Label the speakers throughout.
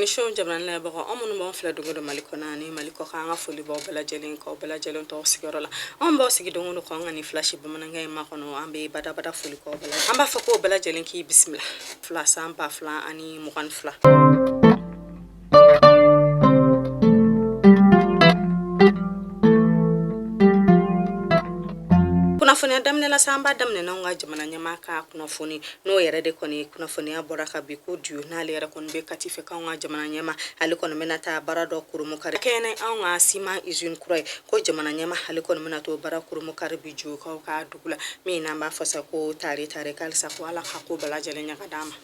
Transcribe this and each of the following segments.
Speaker 1: Kunnafoni show jamana layɛbagaw, anw minnu b'anw filɛ don o don Mali kɔnɔ ani Mali kɔ kan, an ka foli b'aw bɛɛ lajɛlen k'aw bɛɛ lajɛlen to aw sigiyɔrɔ la. Anw b'aw sigi don o don k'anw ka nin flash bamanankan in makɔnɔ. An bɛ badabada foli k'aw bɛɛ la. An b'a fɔ k'o bɛɛ lajɛlen k'i bisimila fila san 2022. Kunnafoniya daminɛ la sa, an b'a daminɛ n'anw ka jamana ɲɛmaa ka kunnafoni, n'o yɛrɛ de kɔni kunnafoniya bɔra ka bi ko Diyo n'ale yɛrɛ kɔni bɛ Kati fɛ, k'anw ka jamana ɲɛmaa ale kɔni bɛna taa baara dɔ kurunbonkari kɛ ni anw ka siman usine kura ye. Ko jamana ɲɛmaa ale kɔni bɛna t'o baara kurunbonkari bi Diyokaw ka dugu la, min n'an b'a fɔ sa ko tare tare, k'alisa ko Ala ka ko bɛɛ lajɛlen ɲɛ ka d'an ma.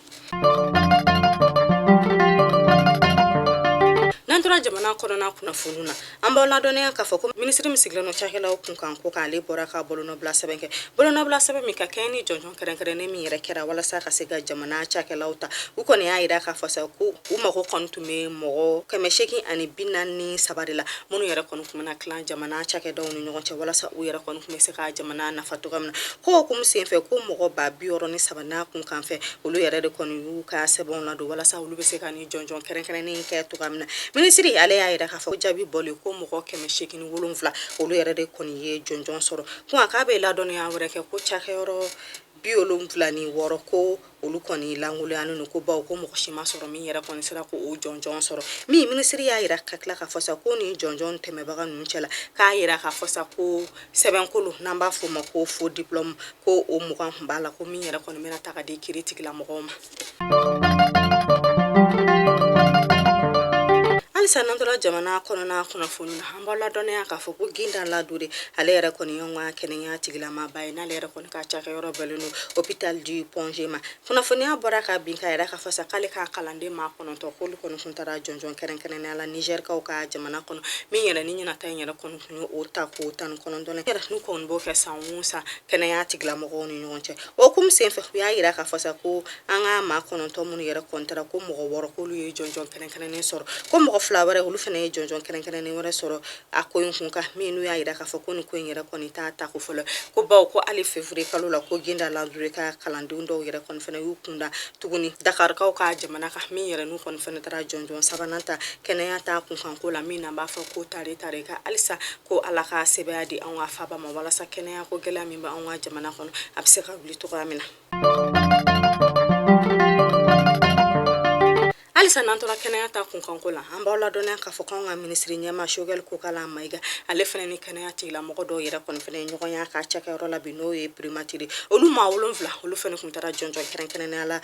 Speaker 1: N'an tora jamana kɔnɔna kunnafoniw na, an b'aw ladɔnniya k'a fɔ ko minisiri min sigilen don cakɛlaw kunkan ko k'ale bɔra ka bolonɔbila sɛbɛn kɛ, bolonɔbila sɛbɛn min ka kɛɲɛ ni jɔnjɔn kɛrɛnkɛrɛnnen min yɛrɛ kɛra walasa ka se ka jamana cakɛlaw ta. U kɔni y'a jira k'a fɔ sa ko u mago kɔni tun bɛ mɔgɔ 843 de la, minnu yɛrɛ kɔni tun bɛna tilan jamana cakɛdaw ni ɲɔgɔn cɛ walasa u yɛrɛ kɔni tun bɛ se ka jamana nafa cogoya min na. Ko hukumu senfɛ, ko mɔgɔ 63 n'a kunkan fɛ, olu yɛrɛ de kɔni y'u ka sɛbɛnw ladon walasa olu bɛ se ka nin jɔnjɔn kɛrɛnkɛrɛnnen kɛ cogoya min na. Minisiri ale y'a jira k'a fɔ jaabi bɔlen ko mɔgɔ 807, olu yɛrɛ de kɔni ye jɔnjɔn sɔrɔ. Ko k'a bɛ ladɔnniya wɛrɛ kɛ ko cakɛyɔrɔ 76, ko olu kɔni lankolonyalen don, ko bawo ko mɔgɔ si ma sɔrɔ min yɛrɛ kɔni sera ko o jɔnjɔn sɔrɔ. Min minisiri y'a jira ka tila k'a fɔ sa ko nin jɔnjɔn tɛmɛbaga ninnu cɛla, k'a jira k'a fɔ sa ko sɛbɛnkolon n'an b'a fɔ o ma ko faux diplôme, ko o 20 tun b'a la, ko min yɛrɛ kɔni bɛna ta ka di kiiri tigilamɔgɔw ma. Halisa n'an tora jamana kɔnɔna kunnafoni na, an b'aw ladɔnniya k'a fɔ ko Ginda Ladure, ale yɛrɛ kɔni y'anw ka kɛnɛya tigilamaba ye, n'ale yɛrɛ kɔni ka cakɛyɔrɔ bɛnnen don hôpital du Point G ma. Kunnafoniya bɔra ka bin k'a yira k'a fɔ sa k'ale ka kalanden maa 9, k'olu kɔni tun taara jɔnjɔn kɛrɛnkɛrɛnnenya la Nizɛrikaw ka jamana kɔnɔ, min yɛrɛ ni ɲinata in yɛrɛ kɔni tun ye o ta k'o 19 yɛrɛ n'u kɔni b'o kɛ san o san kɛnɛya tigilamɔgɔw ni ɲɔgɔn cɛ. O hukumu senfɛ, u y'a yira k'a fɔ sa ko an ka maa 9 minnu yɛrɛ kɔni taara, ko mɔgɔ 6, k'olu ye jɔnjɔn kɛrɛnkɛrɛnnen sɔrɔ, ko mɔgɔ 2 wɛrɛ, olu fana ye jɔnjɔn kɛrɛnkɛrɛnnen wɛrɛ sɔrɔ a ko in kun kan, min n'u y'a yira k'a fɔ ko nin ko in yɛrɛ kɔni t'a ta ko fɔlɔ, ko bawo ko hali février kalo la, ko Ginda Ladure ka kalandenw dɔw yɛrɛ kɔni fana y'u kunda tuguni Dakarikaw ka jamana kan, min yɛrɛ n'u kɔni fana taara jɔnjɔn sabanan ta kɛnɛya ta kunkanko la, min n'an b'a fɔ ko tare tare, ka halisa ko Ala ka sebaaya di anw ka faaba ma walasa kɛnɛya ko gɛlɛya min bɛ anw ka jamana kɔnɔ, a bɛ se ka wuli cogoya min na. Halisa n'an tora kɛnɛya ta kunkanko la, an b'aw ladɔnniya k'a fɔ k'anw ka minisiri ɲɛmaa Sogɛli Kokala Mayiga, ale fana ni kɛnɛya tigilamɔgɔ dɔw yɛrɛ kɔni fana ye ɲɔgɔn y'a ka cakɛyɔrɔ la bi, n'o ye primature. Olu maa 7, olu fana tun taara jɔnjɔn kɛrɛnkɛrɛnnenya la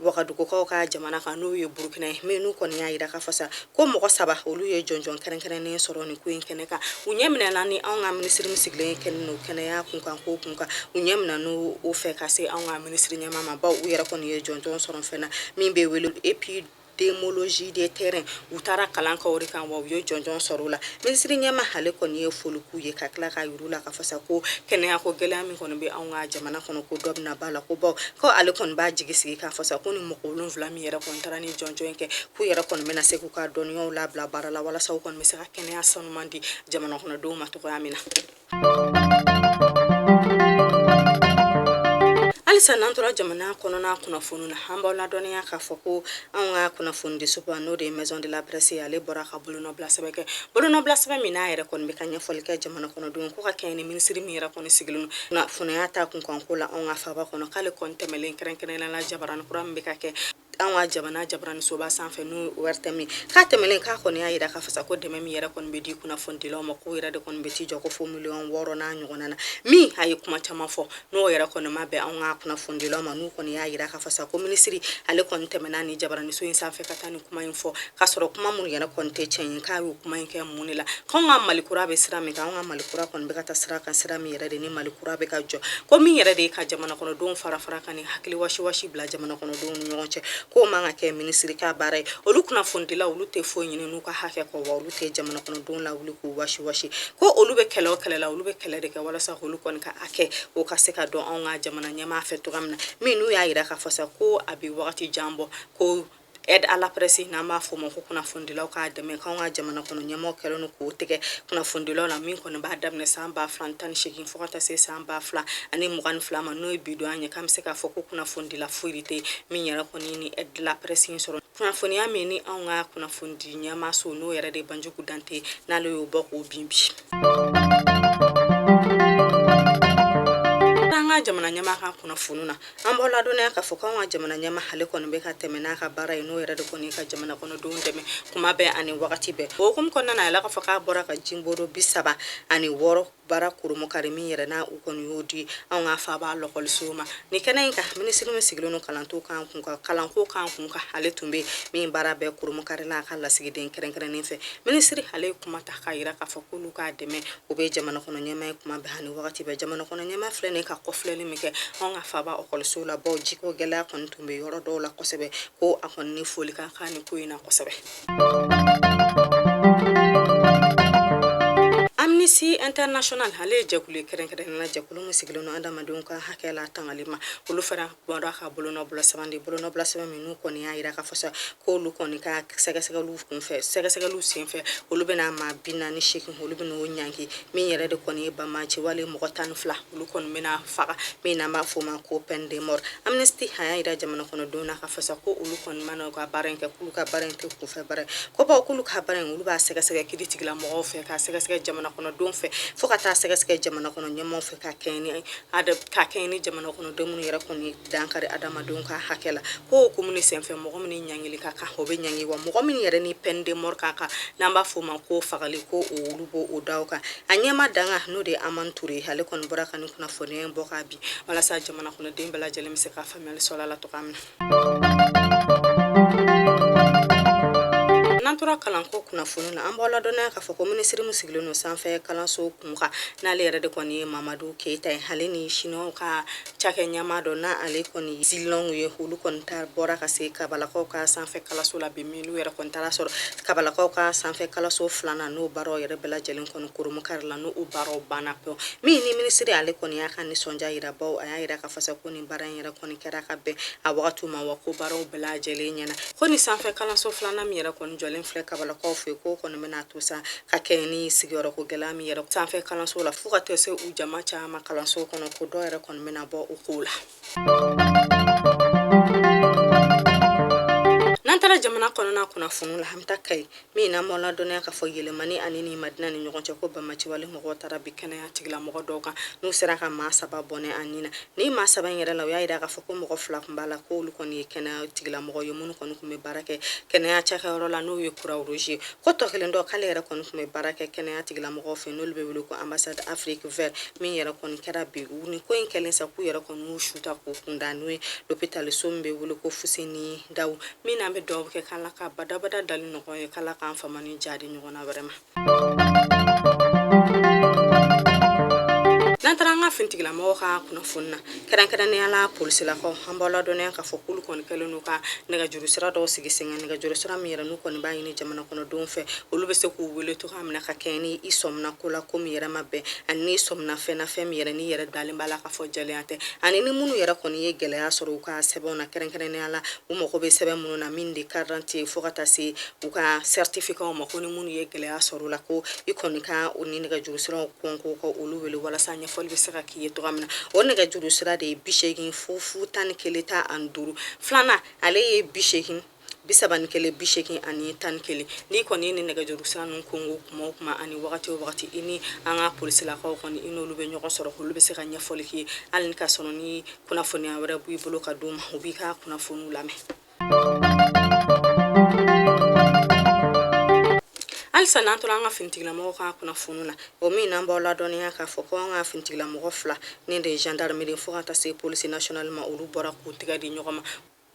Speaker 1: Wagadugukaw ka jamana kan, n'o ye Burukina ye, min n'u kɔni y'a yira k'a fɔ sa ko mɔgɔ 3, olu ye jɔnjɔn kɛrɛnkɛrɛnnen sɔrɔ nin ko in kɛnɛ kan. U ɲɛ minɛna ni anw ka minisiri min sigilen kɛnɛ n'o kɛnɛya kunkanko kun kan, u ɲɛ minɛ n'o fɛ ka se anw ka minisiri ɲɛmaa ma, bawo u yɛrɛ kɔni ye jɔnjɔn sɔrɔ fɛn na min bɛ wele épidémiologie de terrain. U taara kalan kɛ o de kan, wa u ye jɔnjɔn sɔrɔ o la. Minisiri ɲɛmaa ale kɔni ye foli k'u ye ka tila k'a yir'u la k'a fɔ sa ko kɛnɛya ko gɛlɛya min kɔni bɛ anw ka jamana kɔnɔ, ko dɔ bɛna b'a la, ko bawo ko ale kɔni b'a jigi sigi k'a fɔ sa ko ni mɔgɔ 7 min yɛrɛ kɔni taara ni jɔnjɔn in kɛ, k'u yɛrɛ kɔni bɛna se k'u ka dɔnniyaw labila baara la walasa u kɔni bɛ se ka kɛnɛya sanuman di jamana kɔnɔdenw ma cogoya min na. Halisa n'an tora jamana kɔnɔna kunnafoni na, an b'aw ladɔnniya k'a fɔ ko anw ka kunnafonidisoba, n'o de ye maison de la presse ye, ale bɔra ka bolonɔbila sɛbɛn kɛ, bolonɔbila sɛbɛn min n'a yɛrɛ kɔni bɛ ka ɲɛfɔli kɛ jamana kɔnɔdenw ko ka kɛɲɛ ni minisiri min yɛrɛ kɔni sigilen don kunnafoniya ta kunkanko la anw ka faaba kɔnɔ, k'ale kɔni tɛmɛlen kɛrɛnkɛrɛnnenya la jabarani kura min bɛ ka kɛ anw ka jamana jabaranisoba sanfɛ, n'o ORTM ye, k'a tɛmɛlen k'a kɔni y'a yira k'a fɔ sa ko dɛmɛ min yɛrɛ kɔni bɛ di kunnafonidilaw ma, k'o yɛrɛ de kɔni bɛ t'i jɔ ko fo miliyɔn 6 n'a ɲɔgɔnna na, min a ye kuma caman fɔ n'o yɛrɛ kɔni ma bɛn anw ka kunnafonidilaw ma. N'u kɔni y'a yira k'a fɔ sa ko minisiri ale kɔni tɛmɛna ni jabaraniso in sanfɛ ka taa ni kuma in fɔ, k'a sɔrɔ kuma minnu yɛrɛ kɔni tɛ tiɲɛ ye, k'a y'o kuma in kɛ mun de la, k'anw ka Mali kura bɛ sira min kan, anw ka Mali kura kɔni bɛ ka taa sira kan, sira min yɛrɛ de ni Mali kura bɛ ka jɔ, ko min yɛrɛ de ye ka jamana kɔnɔdenw fara fara ka ni hakili wasiwasi bila jamana kɔnɔdenw ni ɲɔgɔn cɛ, k'o man ka kɛ minisiri ka baara ye. Olu kunnafonidilaw, olu tɛ foyi ɲini n'u ka hakɛ kɔ, wa olu tɛ jamana kɔnɔdenw lawuli k'u wasiwasi, ko olu bɛ kɛlɛ o kɛlɛ la, olu bɛ kɛlɛ de kɛ walasa olu kɔni ka hakɛ o ka se ka dɔn anw ka jamana ɲɛmaa fɛ cogoya min na. Min n'u y'a yira k'a fɔ sa ko a bɛ wagati jan bɔ ko aide à la presse, n'an b'a fɔ o ma ko kunnafonidilaw k'a dɛmɛ, k'anw ka jamana kɔnɔ ɲɛmɔgɔ kɛlen don k'o tigɛ kunnafonidilaw la, min kɔni b'a daminɛ san 2018 fo ka taa se san 2022 ma, n'o ye bi don an ye, k'an bɛ se k'a fɔ ko kunnafonidila foyi de tɛ min yɛrɛ kɔni ni aide de la presse in sɔrɔ. Kunnafoniya min ni anw ka kunnafonidi ɲɛmaaso n'o yɛrɛ de Banjugu Dante n'ale y'o bɔ k'o bin bi. An ka jamana ɲɛmaa ka kunnafoni na, an b'aw ladɔnniya k'a fɔ k'anw ka jamana ɲɛmaa ale kɔni bɛ ka tɛmɛ n'a ka baara ye, n'o yɛrɛ de kɔni ka jamana kɔnɔdenw dɛmɛ kuma bɛɛ ani wagati bɛɛ. O hukumu kɔnɔna na, a yɛlɛ k'a fɔ k'a bɔra ka jinboro 36 baara kurumukari min yɛrɛ n'a u kɔni y'o di anw ka faaba lɔkɔlisow ma. Nin kɛnɛ in kan, minisiri min sigilen don kalanko kan kun kan kalanko kan kun kan, ale tun bɛ min baara bɛɛ kurumukari la a ka lasigiden kɛrɛnkɛrɛnnen fɛ. Minisiri ale ye kuma ta k'a yira k'a fɔ k'olu k'a dɛmɛ o bɛ jamana kɔnɔ ɲɛmaa ye kuma bɛɛ ani wagati bɛɛ. Jamana kɔnɔ ɲɛmaa filɛ nin ka kɔfilɛli min kɛ anw ka faaba ɔkɔlisow la, bawo jiko gɛlɛya kɔni tun bɛ yɔrɔ dɔw la kosɛbɛ, ko a kɔni ni foli ka kan nin ko in na kosɛbɛ. Amnesty International ale ye jɛkulu ye kɛrɛnkɛrɛnnenya la, jɛkulu min sigilen don adamadenw ka hakɛ la tangali ma. Olu fana bɔra ka bolonɔbila sɛbɛn di, bolonɔbila sɛbɛn min n'u kɔni y'a yira k'a fɔ sa k'olu kɔni ka sɛgɛsɛgɛliw kunfɛ, sɛgɛsɛgɛliw senfɛ, olu bɛna maa 48, olu bɛna o ɲangi. Min yɛrɛ de kɔni ye banbaanci wale mɔgɔ 12, olu kɔni bɛna faga, min n'an b'a fɔ o ma ko peine de mort. Amnesty a y'a yira jamana kɔnɔdenw na k'a fɔ sa ko olu kɔni mana u ka baara in kɛ, k'olu ka baara in tɛ kunfɛ baara ye, ko bawo k'olu ka baara in, olu b'a sɛgɛsɛgɛ kiiritigɛlamɔgɔw fɛ, k'a sɛgɛsɛgɛ jamana kɔnɔdenw fɛ, fo ka taa sɛgɛsɛgɛ jamana kɔnɔ ɲɛmaaw fɛ, ka kɛɲɛ ni jamana kɔnɔdenw minnu yɛrɛ kɔni dankari adamadenw ka hakɛ la. Ko o hukumu ni senfɛ, mɔgɔ min ni ɲangili ka kan, o bɛ ɲangi, wa mɔgɔ min yɛrɛ ni peine de mort ka kan, n'an b'a fɔ o ma ko fagali, ko olu b'o o da o kan. A ɲɛmaa danga, n'o de ye Amani Ture ye, ale kɔni bɔra ka nin kunnafoniya in bɔ k'a bin walasa jamana kɔnɔden bɛɛ lajɛlen bɛ se ka faamuyali sɔrɔ a la cogoya min na. N'an tora kalanko kunnafoni na, an b'aw ladɔnniya k'a fɔ ko minisiri min sigilen don sanfɛ kalanso kun kan, n'ale yɛrɛ de kɔni ye Mamadu Keyita ye, ale ni Siniwaw ka cakɛ ɲɛmaa dɔ, n'ale kɔni Zilɔnw ye, olu kɔni ta bɔra ka se Kabalakaw ka sanfɛ kalanso la bi, min n'u yɛrɛ kɔni taara sɔrɔ Kabalakaw ka sanfɛ kalanso filanan, n'o baaraw yɛrɛ bɛɛ lajɛlen kɔni kurumukari la, n'o baaraw banna pewu. Min ni minisiri ale kɔni y'a ka nisɔndiya yira, bawo a y'a yira k'a fɔ sa ko nin baara in yɛrɛ kɔni kɛra ka bɛn a wagati ma, wa ko baaraw bɛɛ lajɛlen ɲɛna. Ko ni sanfɛ kalanso filanan min yɛrɛ kɔni jɔlen filɛ Kabalakaw fɛ, k'o kɔni bɛna to sa ka kɛ ni sigiyɔrɔko gɛlɛya min yɛrɛ sanfɛ kalanso la, fo ka taa se u jama caman kalanso kɔnɔ, ko dɔ yɛrɛ kɔni bɛna bɔ o ko la. N'an taara jamana kɔnɔna kunnafoni la, an bɛ taa Kayi, min n'an b'aw ladɔnniya k'a fɔ Yɛlɛmani ani ni Madina ni ɲɔgɔn cɛ, ko banbaanciwale mɔgɔw taara bin kɛnɛya tigilamɔgɔ dɔw kan, n'u sera ka maa 3 bɔnɛ a ni na. Ni maa 3 in yɛrɛ la, u y'a yira k'a fɔ ko mɔgɔ 2 tun b'a la, ko olu kɔni ye kɛnɛya tigilamɔgɔ ye, minnu kɔni tun bɛ baara kɛ kɛnɛya cakɛyɔrɔ la, n'o ye Croix Rouge ye. Ko tɔ kelen dɔ, k'ale yɛrɛ kɔni tun bɛ baara kɛ kɛnɛya tigilamɔgɔw fɛ, n'olu bɛ wele ko Ambassade Afrique Vert. Min yɛrɛ kɔni kɛra bi, u ni ko in kɛlen sa, k'u yɛrɛ kɔni y'u su ta k'u kunda n'o ye lopitaliso min bɛ wele ko Fuseni Dawu. Min n'an bɛ dugawu kɛ k'Ala ka badabada dali nɔgɔya ye, k'Ala k'an fama ni jadi ɲɔgɔnna wɛrɛ ma. N'an taara an ka finitigilamɔgɔw ka kunnafoni na, kɛrɛnkɛrɛnnenya la polisilakaw, an b'aw ladɔnniya k'a fɔ k'olu kɔni kɛlen don ka nɛgɛjuru sira dɔw sigi sen kan, nɛgɛjuru sira min yɛrɛ n'u kɔni b'a ɲini jamana kɔnɔdenw fɛ, olu bɛ se k'u wele cogoya min na ka kɛɲɛ ni i sɔmina ko la, ko min yɛrɛ ma bɛn, ani n'i sɔmina fɛn na, fɛn min yɛrɛ n'i yɛrɛ dalen b'a la k'a fɔ jɛlenya tɛ, ani ni minnu yɛrɛ kɔni ye gɛlɛya sɔrɔ u ka sɛbɛnw na, kɛrɛnkɛrɛnnenya la u mago bɛ sɛbɛn minnu na, min de carte d'identité fo ka taa se u ka certificat ma, ko ni minnu ye gɛlɛya sɔrɔ o la, ko i kɔni ka o ni nɛgɛjuru siraw kɔnko ka olu wele walasa ɲɛfɔli bɛ se ka k'i ye cogoya min na. O nɛgɛjuru sira de ye 80 00 11 15. Filanan, ale ye 80 31 80 ani 11. N'i kɔni ye nin nɛgɛjuru sira ninnu kɔnko kuma o kuma ani wagati o wagati, i ni an ka polisilakaw kɔni, i n'olu bɛ ɲɔgɔn sɔrɔ, olu bɛ se ka ɲɛfɔli k'i ye. Hali ni ka sɔrɔ ni kunnafoniya wɛrɛ b'i bolo ka d'u ma, u b'i ka kunnafoniw lamɛn. Halisa n'an tora an ka finitigilamɔgɔw ka kunnafoni na, o min n'an b'aw ladɔnniya k'a fɔ ko an ka finitigilamɔgɔ 2 ni de gendarmerie fo ka taa se police nationale ma, olu bɔra k'u tɛgɛ di ɲɔgɔn ma.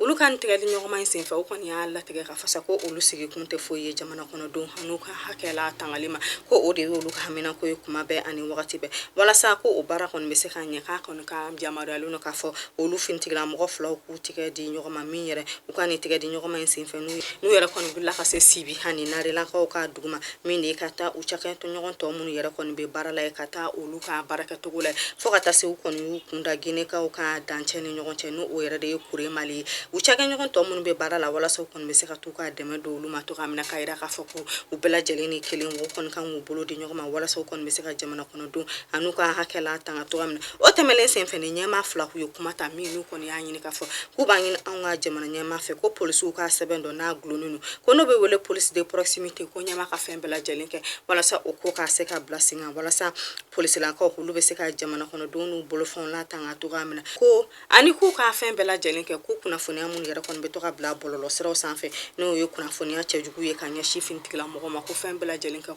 Speaker 1: Olu ka nin tɛgɛ di ɲɔgɔn ma in senfɛ, u kɔni y'a latigɛ k'a fɔ sa ko olu sigikun tɛ foyi ye jamana kɔnɔdenw n'u ka hakɛ la tangali ma, ko o de y'olu ka haminako ye kuma bɛɛ ani wagati bɛɛ, walasa ko o baara kɔni bɛ se ka ɲɛ. K'a kɔni ka yamaruyalen don k'a fɔ olu finitigilamɔgɔ filaw k'u tɛgɛ di ɲɔgɔn ma. Min yɛrɛ u ka nin tɛgɛ di ɲɔgɔn ma in senfɛ, n'u yɛrɛ kɔni wulila ka se Sibi ani Narelakaw ka dugu ma, min de ye ka taa u cakɛɲɔgɔn tɔ minnu yɛrɛ kɔni bɛ baara la ye, ka taa olu ka baarakɛcogo la, fo ka taa se u kɔni y'u kunda Ginekaw ka dancɛ ni ɲɔgɔn cɛ, n'o yɛrɛ de ye Kuremale ye. u cakɛɲɔgɔn tɔ minnu bɛ baara la walasa u kɔni bɛ se ka t'u ka dɛmɛ don olu ma cogoya min na, k'a jira k'a fɔ ko u bɛɛ lajɛlen ni kelen, u kɔni kan k'u bolo di ɲɔgɔn ma walasa u kɔni bɛ se ka jamana kɔnɔdenw an'u ka hakɛ latanga cogoya min na. O tɛmɛnlen senfɛ, ni ɲɛmaa fila k'u ye kuma ta min n'u kɔni y'a ɲini k'a fɔ k'u b'a ɲini anw ka jamana ɲɛmaa fɛ ko polisiw ka sɛbɛn dɔ n'a dulonnen don ko n'o bɛ wele police de proximité, ko ɲɛmaa ka fɛn bɛɛ lajɛlen kɛ walasa o ko ka se ka bila sen kan, walasa polisilakaw olu bɛ se ka jamana kɔnɔdenw n'u bolofɛnw latanga cogoya min na, ko ani k'u ka fɛn bɛɛ lajɛlen kɛ ko kunnafoniya minnu yɛrɛ kɔni bɛ to ka bila bɔlɔlɔsiraw sanfɛ, n'o ye kunnafoniya cɛjugu ye ka ɲɛsin finitigilamɔgɔw ma, ko fɛn bɛɛ lajɛlen kɛ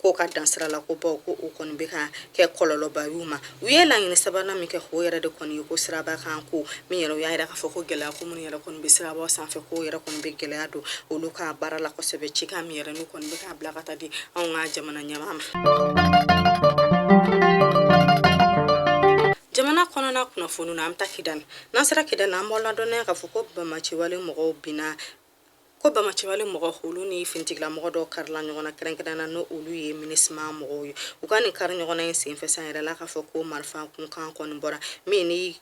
Speaker 1: k'o ka dan sira la, ko bawo ko o kɔni bɛ ka kɛ kɔlɔlɔba y'u ma. U ye laɲini sabanan min kɛ, o yɛrɛ de kɔni ye ko siraba kan ko min yɛrɛ u y'a yira k'a fɔ ko gɛlɛya ko minnu yɛrɛ kɔni bɛ sirabaw sanfɛ, k'o yɛrɛ kɔni bɛ gɛlɛya don olu ka baara la kosɛbɛ. Cikan min yɛrɛ n'u kɔni bɛ k'a bila ka taa di anw ka jamana ɲɛmaa ma. Jamana kɔnɔna kunnafoni na, an bɛ taa Kidali. N'an sera Kidali, an b'aw ladɔnniya k'a fɔ ko banbaanciwale mɔgɔw binna, ko banbaanciwale mɔgɔ olu ni finitigilamɔgɔ dɔw karila ɲɔgɔn na, kɛrɛnkɛrɛn na n'o olu ye MINUSMA mɔgɔw ye. U ka nin kari ɲɔgɔn na in senfɛ san yɛrɛ la k'a fɔ ko marifa kunkan kɔni bɔra min ni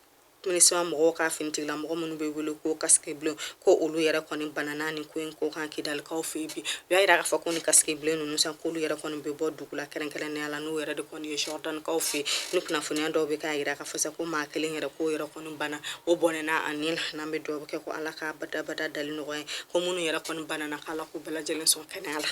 Speaker 1: MINUSMA mɔgɔw ka finitigilamɔgɔ minnu bɛ wele ko casque bleu, ko olu yɛrɛ kɔni banana nin ko in ko kan Kidalikaw fɛ yen bi. U y'a yira k'a fɔ ko ni casque bleu ninnu san, k'olu yɛrɛ kɔni bɛ bɔ dugu la, kɛrɛnkɛrɛnnenya la n'o yɛrɛ de kɔni ye Jɔrdanikaw fɛ yen. Ni kunnafoniya dɔw bɛ k'a yira k'a fɔ sa ko maa kelen yɛrɛ k'o yɛrɛ kɔni bana, o bɔnɛna a ni na. N'an bɛ dugawu kɛ ko Ala ka badabada dali nɔgɔya, ko minnu yɛrɛ kɔni banana, k'Ala k'u bɛɛ lajɛlen sɔn kɛnɛya la.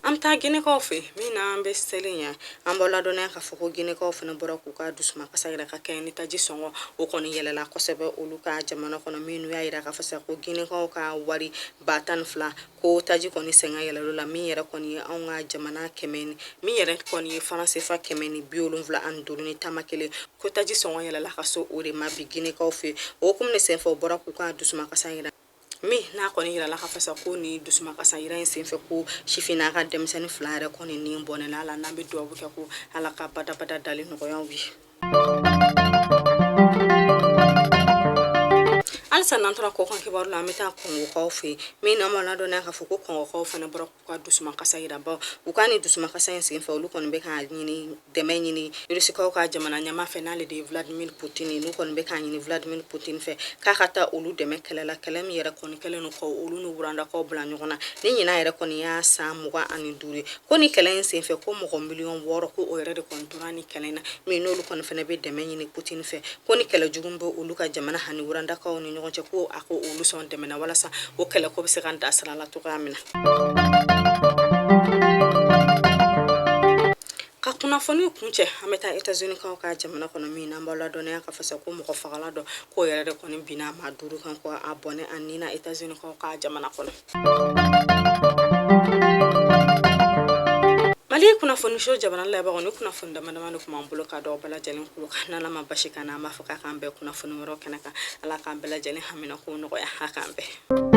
Speaker 1: An bɛ taa Ginekaw fɛ min na an bɛ seli ɲɛ. An b'aw ladɔnniya k'a fɔ ko Ginekaw fana bɔra k'u ka dusumakasa yira ka kɛɲɛ ni taji sɔngɔ o kɔni yɛlɛla kosɛbɛ olu ka jamana kɔnɔ, min y'a yira k'a fɔ sa ko Ginekaw ka wari 12,000, ko taji kɔni sɔngɔ yɛlɛla la, min yɛrɛ kɔni ye anw ka jamana kɛmɛ ni min yɛrɛ kɔni ye faran sefa 175 ni tama kelen, ko taji sɔngɔ yɛlɛla ka se o de ma bi Ginekaw fɛ. O hukumu de senfɛ, u bɔra k'u ka dusumakasa yira, min n'a kɔni yirala k'a fɔ sa ko ni dusumakasa yira in senfɛ, ko sifin n'a ka denmisɛnnin fila yɛrɛ kɔni ni bɔnɛna la. N'an bɛ dugawu kɛ ko Ala ka badabada dali nɔgɔya u ye. Halisa n'an tora kɔkan kibaru la, an bɛ taa Kɔngokaw fɛ yen min n'an b'aw ladɔnniya k'a fɔ ko Kɔngokaw fana bɔra k'u ka dusumakasa yira, bawo u ka nin dusumakasa in senfɛ, olu kɔni bɛ ka ɲini dɛmɛ ɲini Rusikaw ka jamana ɲɛmaa fɛ, n'ale de ye Vladimir Poutine ye. N'u kɔni bɛ k'a ɲini Vladimir Poutine fɛ k'a ka taa olu dɛmɛ kɛlɛ la, kɛlɛ min yɛrɛ kɔni kɛlen don ka olu ni Wurandakaw bila ɲɔgɔn na ni ɲinan yɛrɛ kɔni y'a san 25 ye. Ko ni kɛlɛ in senfɛ, ko mɔgɔ miliyɔn 6, ko o yɛrɛ de kɔni tora ni kɛlɛ in na, min n'olu kɔni fana bɛ dɛmɛ ɲini Poutine fɛ, ko ni kɛlɛ jugu bɛ olu ka jamana ani Wurandakaw ni ɲɔgɔn cɛ, ko a ko olu sɔn dɛmɛ na walasa o kɛlɛ ko bɛ se ka dan sira la cogoya min na. Ka kunnafoni kuncɛ, an bɛ taa États-Unis kaw ka jamana kɔnɔ min n'an b'aw ladɔnniya k'a fɔ sa ko mɔgɔ fagala dɔ k'o yɛrɛ de kɔni binna maa 5 kan, ko a bɔnɛ a ni na États-Unis kaw ka jamana kɔnɔ. Mali kunnafoni so jamana labagaw, ni kunnafoni dama dama de tun b'an bolo ka dɔw bɛɛ lajɛlen kulo kan. N'Ala ma basi k'an na, an b'a fɔ k'a k'an bɛn kunnafoni wɛrɛw kɛnɛ kan. Ala k'an bɛɛ lajɛlen hamina ko nɔgɔya, a k'an bɛn.